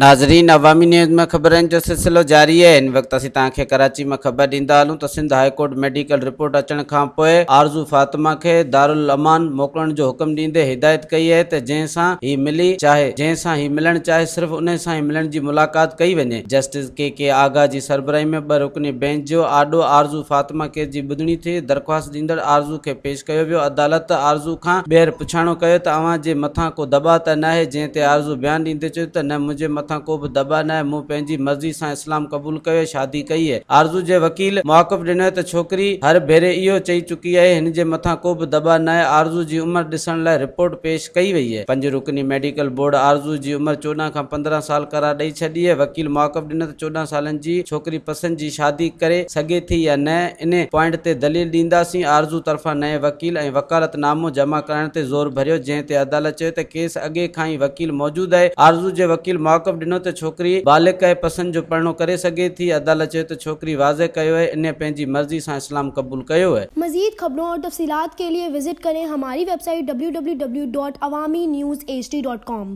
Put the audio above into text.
ناظرين عوامي نيوز ۾ خبرن جو سلسلو جاري آهي هن وقت اسين توهان کي ڪراچي مان خبر ڏيندا هلون ته Sindh high court medical report اچڻ کان پوء آرزو فاطمه کي دارالامان موڪلڻ جو حڪم ڏيندي هدايت ڪئي آهي ته جنهن سان هي ملي چاهي جنهن سان هي ملڻ چاهي صرف انهي سان ئي ملڻ جي ملاقات ڪئي وڃي جسٽس ڪي ڪي آغا جي سربراهي ۾ ٻه رڪني بينچ جو آڏو آرزو فاطمه ڪيس جي ٻڌڻي ٿي درخواست ڏيندڙ آرزو کي پيش ڪيو ويو، عدالت آرزو کان ٻيهر پڇاڻو ڪيو ته اوهان جي مٿان ڪو دٻاء ته ناهي، جنهن تي آرزو بيان ڏيندي چيو ته نه منهنجي مٿان ڪو به دٻاء ناهي، مون پنهنجي مرضي سان اسلام قبول ڪيو ۽ شادي ڪئي آهي. آرزو جي وڪيل موقف ڏنو ته ڇوڪري هر ڀيري اهو چئي چڪي آهي هن جي مٿان ڪو به دٻاء ناهي، آرزو جي عمر ڏسڻ لاء رپورٽ پيش ڪئي وئي آهي. پنج رڪني ميڊيڪل بورڊ آرزو جي عمر 14 کان 15 سال قرار ڏئي ڇڏي آهي، وڪيل موقف ڏنو ته 14 سالن جي ڇوڪري پسند جي شادي ڪري سگهي ٿي يا نه، انهي پوائنٽ تي دليل ڏينداسين، آرزو طرفان نئين وڪيل ۽ وڪالت نامو جمع ڪرائڻ تي زور ڀريو، جنهن تي عدالت چيو ته ڪيس اڳي کان ئي وڪيل موجود آهي، آرزو جي وڪيل موقف ڏنو ته ڇوڪري بالغ آهي پسند جو پرڻو ڪري سگهي ٿي، عدالت چيو ته ڇوڪري واضح ڪيو آهي انهي پنهنجي مرضي سان اسلام قبول ڪيو آهي. مزيد خبرون اور تفصيلات کے لئے وزٽ ڪرين ھماري ويب سائيٽ www.awamiNewsHD.com.